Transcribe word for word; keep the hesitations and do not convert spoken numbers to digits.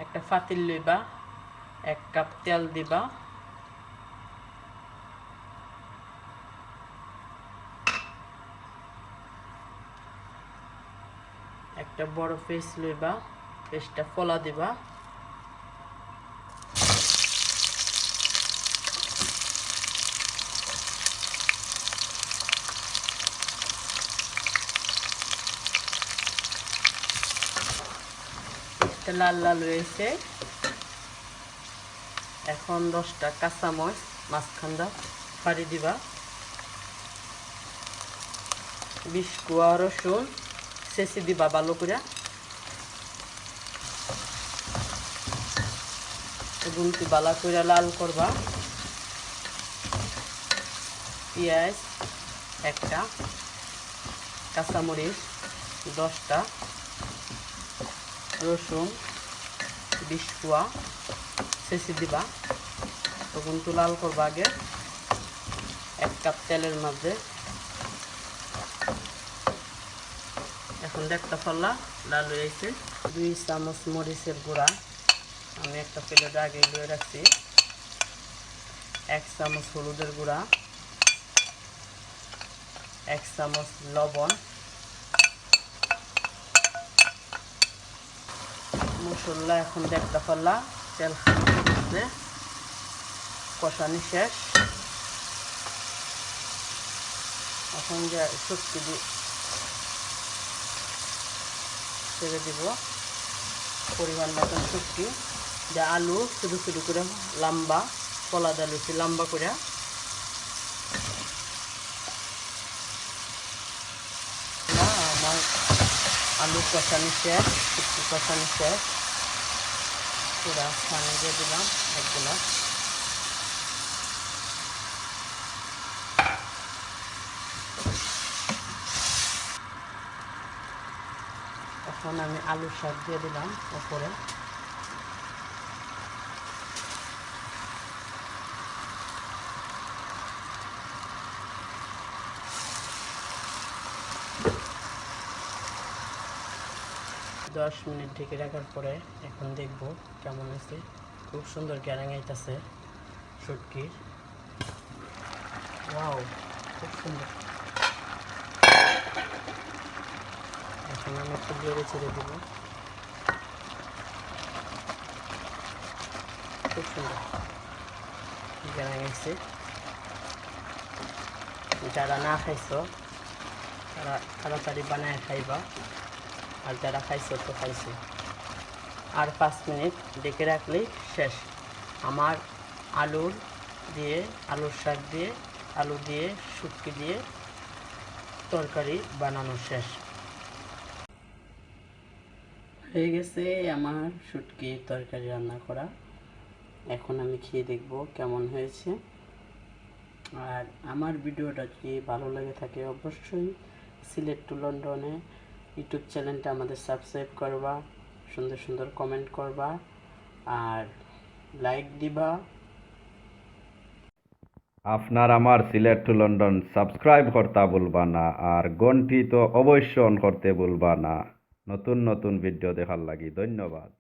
একটা পাতিল লইবা, এক কাপ তেল দিবা, একটা বড় পেঁয়াজ লইবা, পেঁয়াজটা ফলা দিবা। পেঁয়াজটা লাল লাল হয়েছে। এখন দশটা কাঁচামরিচ মাঝখানটা ফাড়ি দিবা, বিশ কোয়া রসুন ছেঁচি দিবা ভালো করে। এগুনকে ভালো করে লাল করবা। পেঁয়াজ একটা, কাঁচামরিচ দশটা, রসুন বিশ কোয়া ছেঁচি দিবা। তখন তো লাল করবা আগে এক কাপ তেলের মধ্যে। এখন দেখতে পারলা লাল হয়ে গেছে। দুই চামচ মরিচের গুঁড়া আমি একটা প্লেটে আগে লয়ে রাখছি। এক চামচ হলুদের গুঁড়া, এক চামচ লবণ। মশলা এখন দেখতে পারলা তেল খানি কষানি শেষ। এখন যে শুটকি দি-, ছেড়ে দিব পরিমাণ মতন শুটকি। যে আলু ছোটো ছোটো করে লম্বা ফলা দেওয়া লইছি লম্বা করে। না, আমার আলু কষানি শেষ, শুটকি কষানি শেষ। পুরা পানি দিয়ে দিলাম এক গ্লাস। এখন আমি আলুর শাক দিয়ে দিলাম উপরে। দশ মিনিট ঢেকে রাখার পরে এখন দেখব কেমন হয়েছে। খুব সুন্দর ঘ্রাণ আইতাছে শুটকির। ওয়াও, খুব সুন্দর। এখন আমি একটু নেড়ে চেড়ে দিব। খুব সুন্দর ঘ্রাণ আইছে। যারা না খাইছো, তারা তাড়াতাড়ি বানায় খাইবা, আর যারা খাইছো তো খাইছো। আর পাঁচ মিনিট ঢেকে রাখলেই শেষ। আমার আলুর দিয়ে, আলুর শাক দিয়ে, আলু দিয়ে, শুটকি দিয়ে তরকারি বানানো শেষ। হয়ে গেছে আমার শুটকির তরকারি রান্না করা। এখন আমি খেয়ে দেখব কেমন হয়েছে। আর আমার ভিডিওটা যদি ভালো লেগে থাকে, অবশ্যই সিলেট টু লন্ডনে YouTube চ্যানেলটা আমাদের সাবস্ক্রাইব করবা, সুন্দর সুন্দর কমেন্ট করবা, আর লাইক দিবা। আপনার আমার সিলেট টু লন্ডন সাবস্ক্রাইব করতা ভুলবা না, আর ঘন্টি তো অবশ্য অন করতে ভুলবা না, নতুন নতুন ভিডিও দেখার লাগি। ধন্যবাদ।